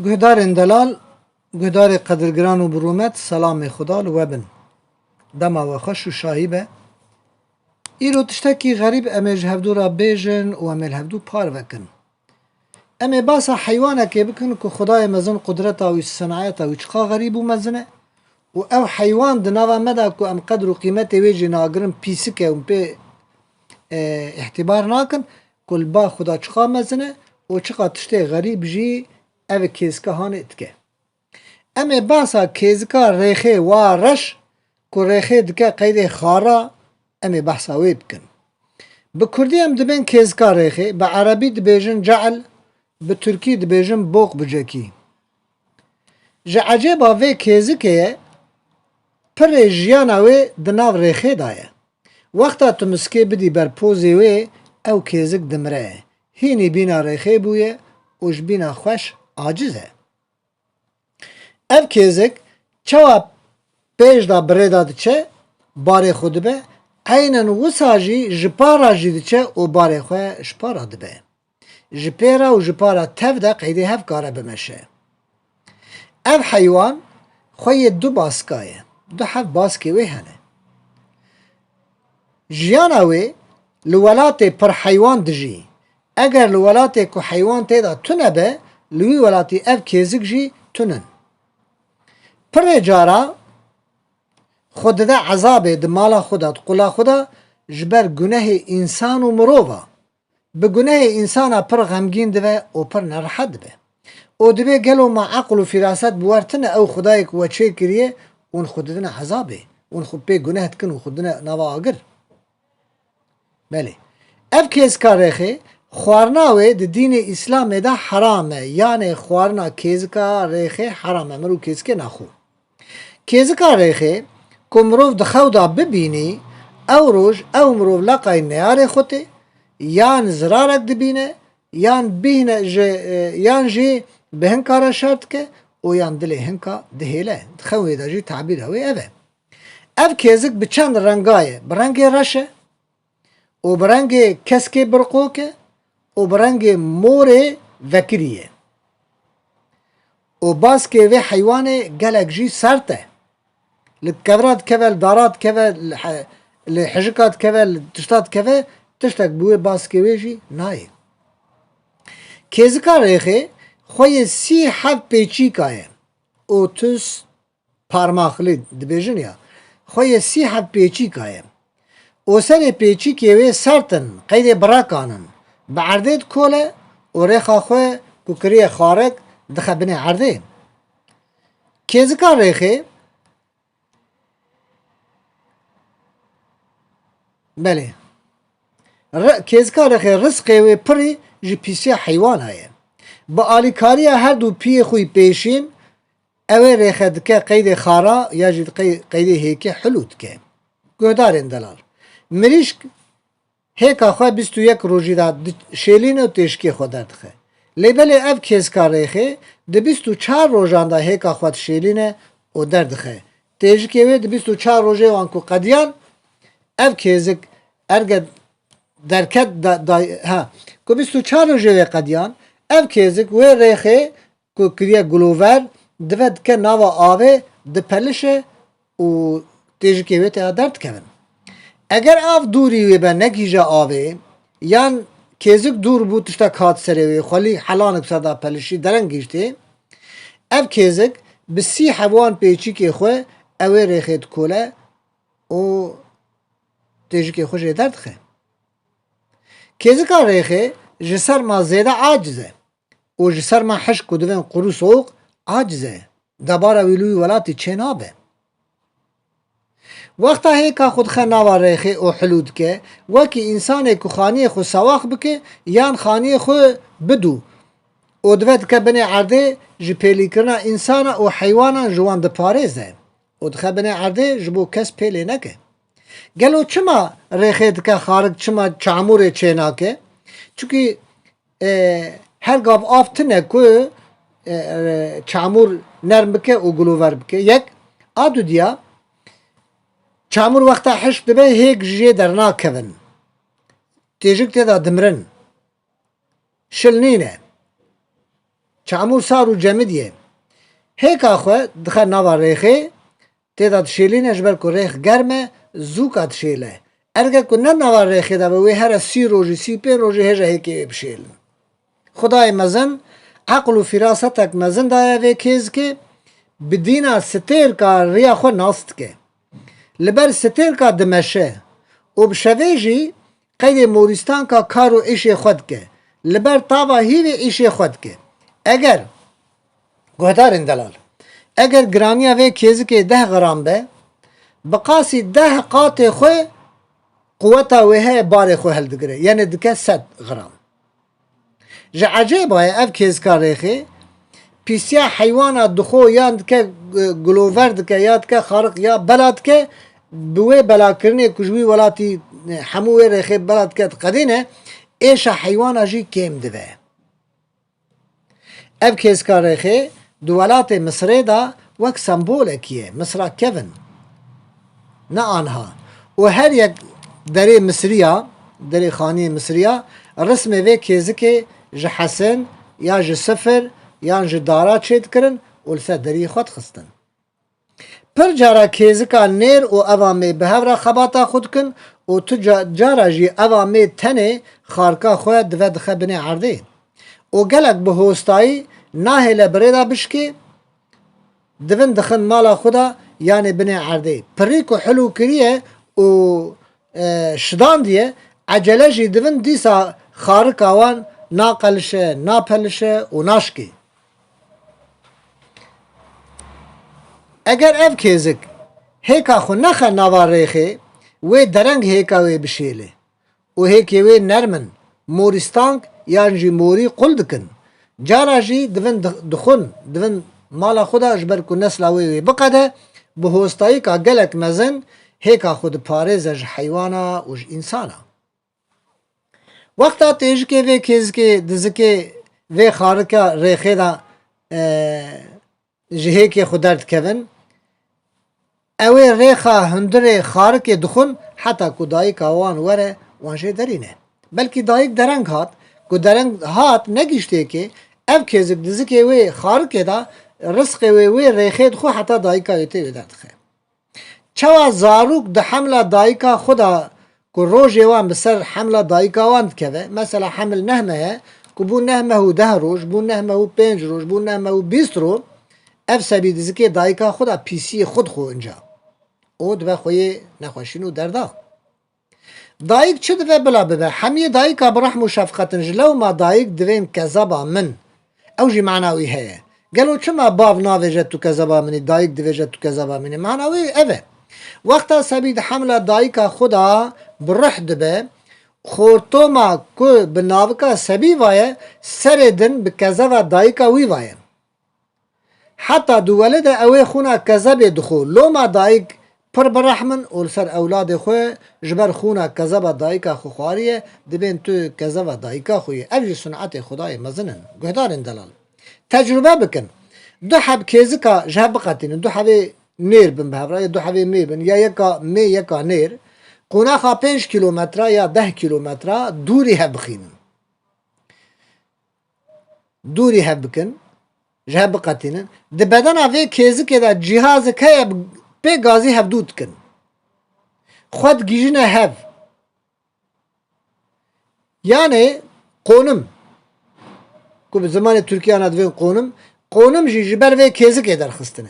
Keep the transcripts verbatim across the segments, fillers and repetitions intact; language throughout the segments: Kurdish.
Guhdarên delal, guhdarê qedirgiran û bi rûmet, selamê Xuda li we bin. Dema we xweş û şahî be. Îro tiştekî xerîb em ê ji hevdû re bêjin û em ê li hevdû parve kin. Em ê basa heywanekê bikin ku Xwedayê mezin qudreta wî, senayeta wî çiqa xerîb û mezin e û ev heywan di nava me de ku em qedr û qîmetê wê jî nagirin pîsik e û pê, e, îhtîbar nakin ku li ba Xuda çiqa mezin e û çiqa tiştê xerîb jî ev kêzika hanê dike. Em ê behsa kêzika rêxê wa reş ku rêxê dike qeydê xara, em ê behsa wê bikin. Bi kurdî em dibên kêzika rêxê, bi erebî dibêjin ce'l, bi tirkî dibêjin bok bicekî. Ji ecêba vê kêzikê ye, pirê jiyana wê di nav rêxê de ye. Wexta tu miskê bidî ber pozê wê, ew kêzik dimire. Hînî bîna rêxê bûye û ji bîna xweş aciz e. Ev kêzik çawa pêş de bi rê de diçe, barê xwe dibe, eynen wisa jî ji para jî diçe û barê xwe ji para dibe. Ji pê re û ji para tev de qeydê hev kare bimeşe. Ev heywan xwe yê du baska ye. Du hev baskê wê hene. Jiyana wê li welatê pir heywan dijî. Eger li welatê ku heywan tê de tune be, li wî welatî ev kêzik jî tune. Pirê cara xwe dide ezabê di mala xwe de, di qula xwe de, ji ber gunehê însan û mirova. Bi gunehê însana pir xemgîn dibe û pir nerehet dibe. Û dibê gelo ma eql û fîraset bi we re tune, ew Xwedayê ku we çêkiriye, hûn xwe didine ezabê, hûn xwe pê guneh dikin û xwe didine nava agir. Belê. Ev kêzika rêxê, xwarina wê di dînê Îslamê de heram e, yanê xwarina kêzika rêxê heram e, mirov kêzikê naxwe. Kêzika rêxê ku mirov di xew de bibînî, ew roj ew mirov leqay neyarê xwe tê, yan zirarek dibîne, yan bîhne ji, e, yan jî bi hinka re şer dike û yan dilê hinka dihêle. Di xewê de jî tabîra wê ev e. Ev kêzik bi çend renga ye. Bi rengê reş e û bi rengê keskê birqok e û bi rengê morê vekirî ye. Û baskê vê heywanê gelek jî sert e. Li kevra dikeve, li dara dikeve, li he-, li hejika dikeve, li tişta dikeve, tiştek bi wê baskê wê jî nayê. Kêzika rêxê xwe yê sî heb pêçîka ye. Otuz parmaxlî dibêjin ya. Xwe yê sî heb pêçîka ye. Û serê pêçîkê wê sert in, qeydê birakan in. Bi erdê dikole û rêxa xwe ku kiriye xarik dixe binê erdê. Kêzika rêxê, belê. Re-, kêzika rêxê rizqê wê pirî ji pîsiya heywana ye. Bi alîkariya her du piyê xwe yî pêşîn, ew ê rêxe dike qeydê xara ya jî qey-, qeydê hêkê hilû dike. Guhdarên delal. Mirîşk hêka xwe bîst û yek rojî de di-, şêlîne û têjikê xwe derdixe. Lê belê ev kêzika rêxê di bîst û çar rojan de hêka xwe dişêlîne û derdixe. Têjikê wê di bîst û çar rojê wan ku qediyan, ev kêzik erge derket da, da, ha, ku bîst û çar rojê wê qediyan, ev kêzik wê rêxê ku kiriye gulover, dive dike nava avê, dipelişe û têjikê wê têya derdikevin. Eger av dûrî wê be, negihîje avê, yan kêzik dûr bû, tiştek hat serê wê, xwelî helanek ser da pelişî, dereng gihîştê, ev kêzik bi sî hevwan pêçîkê xwe ew ê rêxê dikole û têjikê xwe jê derdixe. Kêzika rêxê ji serma zêde aciz e û ji serma hişk ku divên qurû soğuk aciz e. Debara wî li wî welatî çênabe. Wexta hêka xwe dixe nava rêxê û hilû dike, wekî însanê ku xaniyê xwe sewax bike yan xaniyê xwe bidû û dive dike binê erdê, ji pêlîkirina însana û heywanan ji wan diparêze û dixe binê erdê ji bo kes pêlê neke. Gelo çima rêxê dike xarik, çima çamûrê çênake? Çunkî, e, her gav av tune ku, e, e, çamûr nerm bike û gulover bike. Yek, a dudiya, çamûr wexta hişk dibe, hêk ji jê dernakevin. Têjik tê de dimirin. Şil nîne. Çamûr sar û cemidiyê. Hêka xwe dixe nava rêxê, tê de dişêlîne, ji ber ku rêx germ e, zûka dişêle. Erge ku ne nava rêxê de be, wê here sî rojî, sî pênc rojî hêje hêkê wê bişêlin. Xwedayê mezin eql û fîrasetek mezin daye vê kêzikê, bi dîna stêrka riya xwe nas dike. Li ber stêrka dimeşe û bi şevê jî qeydê morîstanka kar û îşê xwe dike. Li ber tava hîvê îşê xwe dike. Eger, guhdarên delal, eger giraniya vê kêzikê deh gram be, bi qasî deh qatê xwe quweta wê heye barê xwe hildigire. Yanê dike sed gram. Ji ecêba ye ev kêzika rêxê, pîsiya heywana dixwe yan dike, e, gulover dike, ya dike xarik ya bela dike, bi wê belakirinê ku ji wî welatî, e, hemû wê rêxê bela dike diqedîne, êşa heywana jî kêm dibe. Ev kêzika rêxê di welatê Misirê de wek sembolekî ye, Misra kevin, ne anha. Û her yek derê Misiriya, derê xaniyê Misiriya, rismê vê kêzikê ji hesin ya ji sifir yan ji dara çêdikirin û li ser deriyê xwe dixistin. Pir cara kêzika nêr û eva mê bi hev re xebata xwe dikin û tu ca-, cara jî eva mê tenê xarika xwe dive dixe binê erdê. Û gelek bi hostayî nahêle bi rê de bişkê, divin dixin mala xwe de yanê binê erdê. Pirî ku hilû kiriye û, e, şidandiye, ecele jî divin dîsa xarika wan naqelişe, napelişe û naşkê. Eger ev kêzik hêka xwe nexe nava rêxê, wê dereng hêka wê bişêle û hêkê wê nerm in, morî stang yan jî morî qul dikin. Cara jî divin di-, dixwin, divin mala xwe de ji ber ku nesla wê wê biqede, bi hostayîka gelek mezin hêka xwe diparêze ji heywana û ji însana. Wexta têjikê vê kêzikê, dizikê vê xarika rêxê de, e, ji hêkê xwe derdikevin, ew ê rêxa hundirê xarikê dixwin heta ku dayika wan were, wan jê derîne. Belkî dayik dereng hat, ku dereng hat negihîşt hêkê, ev kêzik dizikê wê xarikê de rizqê wê wê rêxê dixwe heta dayika wê tê wê derdixe. Çawa zarok di hemla dayika xwe de ku rojê wan bi ser hemla dayika wan dikeve, mesela hemil neh meh e, ku bû neh meh û deh roj, bû neh meh û pênc roj, bû neh meh û bîst roj, ev sebî dizikê dayika xwe de pîsiyê xwe dixwe inca. Û dibe xweyê nexweşîn û derda. Dayik çi dibe bila bibe? Hemiyê dayika bi rehm û şefqet in. Ji lewma dayik divên kezeba min. Ew jî mana wî heye. Gelo çima bav navêje tu kezeba min î, dayik divêje tu kezeba min î? Mana wê ev e. Wexta sebî di hemla dayika xwe de bi ruh dibe, xortoma ku bi navika sebî vaye, serê din bi kezeba dayika wî vaye. Heta diwelide ew ê xûna kezebê dixwe. Loma dayik pir bi rehm in û li ser ewladê xwe ji ber xûna kezeba dayika xwe xwariye, dibên tu kezeba dayika xwe yî. Ev jî sunetê Xwedayê mezin in. Guhdarên delal. Tecrube bikin. Du heb kêzika ji hev biqetînin. Du hevê nêr bin bi hev re, ya du hevê mê bin. Ya yeka mê, yeka nêr. Qonaxa pênc kîlometre ya deh kîlometre dûrî hev bixînin. Dûrî hev bikin, ji hev biqetînin. Di bedena vê kêzikê de cîhazek heye, pê gazî hevdû dikin. Xwe digihîjine hev. Yanê qonim, ku bi zimanê Tirkiyan re divên qonim, qonim jî ji ber vê kêzikê derxistine.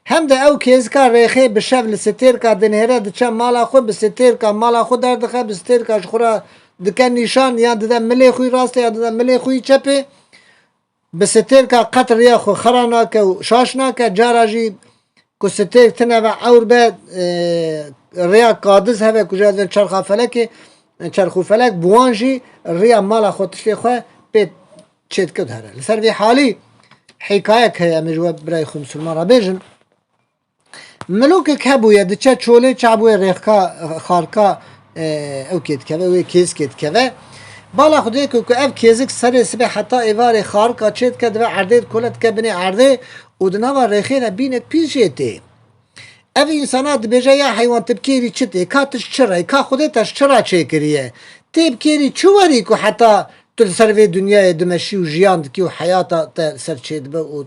Hem de ew kêzika rêxê bi şev li stêrka dinihêre, diçe mala xwe, bi stêrka mala xwe derdixe, bi stêrka ji xwe re dike nîşan, yan dide milê xwe yî rastê, yan dide milê xwe yî çepê. Bi stêrka qet riya xwe xera nake û şaş nake. Cara jî ku stêrk tune ve ewr be, e, riya kadiz heve ku jê dibên çerxa felekê, çerx û felek, bi wan jî riya mala xwe, tiştê xwe pê çêdike û dihere. Li ser vê halî hîkayek heye, em ê ji we birayê xwe misilman re bêjin. Milokek hebûye, diçe çolê çabûyê rêxka, xarka, e, ew kê dikeve, wê kêzikê dikeve. Bala Xwedê ku, ku ev kêzik serê sibê heta êvarê xarika çêdike, dibe erdê dikole, dike binê erdê û di nava rêxê de bînek pîs jê tê. Ev însana dibêje, ya heywan, tu bi kêrî çi tê? Ka tu ji çi re yî? Ka Xwedê te ji çi re çêkiriye? Tê bi kêrî çi werî ku heta Tu li ser vê dinyayê dimeşî û jiyan dikî û heyata te li ser çêdibe û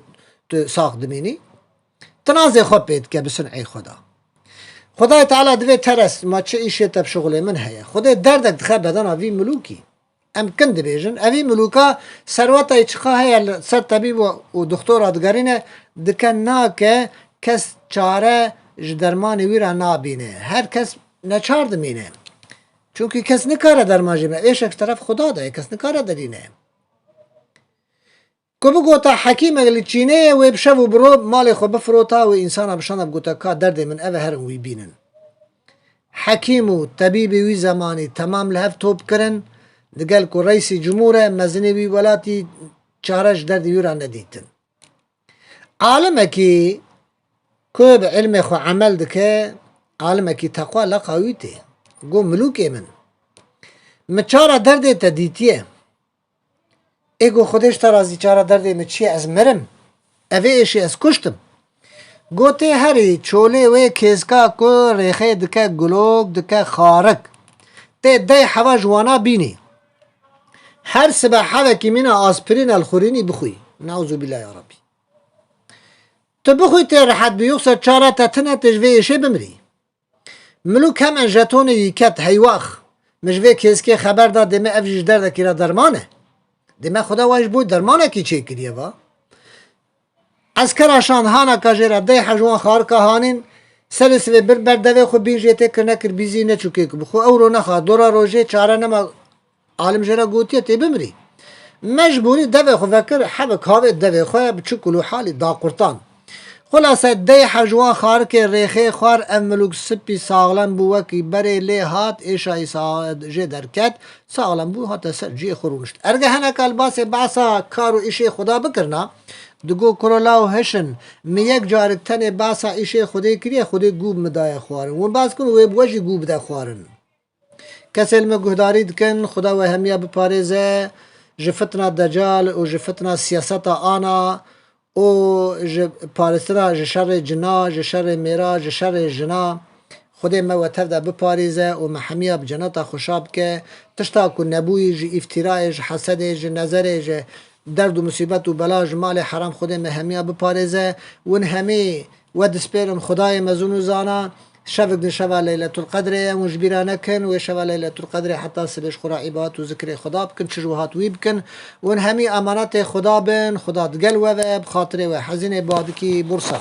tu sax dimînî. Tu nazê xwe pê dike bi sun'ê Xweda. Xwedayê Teala divê teres, ma çi îşê te bi şixulê min heye. Xwedê derdek dixe bedena vî milûkî. Em kin dibêjin, evî milûka serwetayê çiqa heye li ser tebîb û, û doxtora digerîne, dike nake kes çare ji dermanê wî re nabîne. Her kes neçar dimîne. Çunkî kes nikare derman jê bine. Êşek ji teref Xuda de ye, kes nikare derîne. Ku bigota hekîmek li Çînê ye, wê bi şev û bi roj malê xwe bifirota, wê însana bişanda bigota ka derdê min ev e, herin wî bînin. Hekîm û tebîbê wî zemanî temam li hev top kirin, digel ku reîsî cumhûr e, mezinê wî welatî çare ji derdê wî re nedîtin. Alimekî ku bi ilmê xwe emel dike, alimekî teqwa leqa wî tê. Got, milûkê min, min çara derdê te dîtiye. Ê got, Xwedê ji te razî, çara derdê min çi ye, ez mirim. Evê êşê ez kuştim. Gotê, herî çolê wê kêska ku rêxê dike gulok, dike xarik. Tê dey heva ji wana bînî. Her sibe hevekî mîna aspirîn el xurînî bixwî. Neuzubîllah ya Rabbî. Tu bixwî tê rehet bî, yoxsa çare te tune, tê ji vê êşê bimrî. Milûk hemen jetonê yî ket, heywax. Min ji vê kêskê xeber da, dê me ev jî ji derdekî re derman e. Dê me Xweda wa ji bo dermanekî çêkiriye va. Eskera şand hana ka jê re dey hej wan xarika hanîn, serê sivê bir ber devê xwe bîn jê tê kir nekir bîzî neçûkê ku bi xwe ewro nexa dora rojê çare nema. Alim jê re gotiye, tê bimrî. Mecbûrî devê xwe vekir, hebik havê devê xwe bi çi kul û halî da qurtan. Xulase dey hej wan xarikê rêxê xwar, ev milûk sipî saxlem bû, wekî berê lê hat, êşa î sa-, jê derket, saxlem bû, hate ser cihê xwe rûnişt. Erge heneka li basê behsa kar û îşê Xuda bikirina, digo, kuro law hişin, min yek carik tenê behsa îşê Xwedê kiriye, Xwedê gû bi min daye xwarin. Win behs kirin, wê bi we jî gû bide xwarin. Kesê li me guhdarî dikin, Xuda we hemiya biparêze ji fitna Decal û ji fitna siyaseta ana û ji parêstina ji şerê cina, ji şerê mêra, ji şerê jina. Xwedê me we tev de biparêze û me hemiya bi ceneta xweşa bike. Tişta ku nebûyî ji îftîrayê, ji hesedê, ji nezerê, ji derd û musîbet û bela, ji malê heram Xwedê me hemiya biparêze. Win hemî we dispêrim Xwedayê mezûn û zana. Şevik din şeva Leyletul Qedrê ye, hûn ji bîra nekin, wê şeva Leyletul Qedrê heta sibê ji xwe re îbadet û zikrê Xweda bikin, çi ji we hat wî bikin. Hûn hemî emanetê Xweda bin, Xweda digel we ve, bi xatirê we hezînê badikî bursa.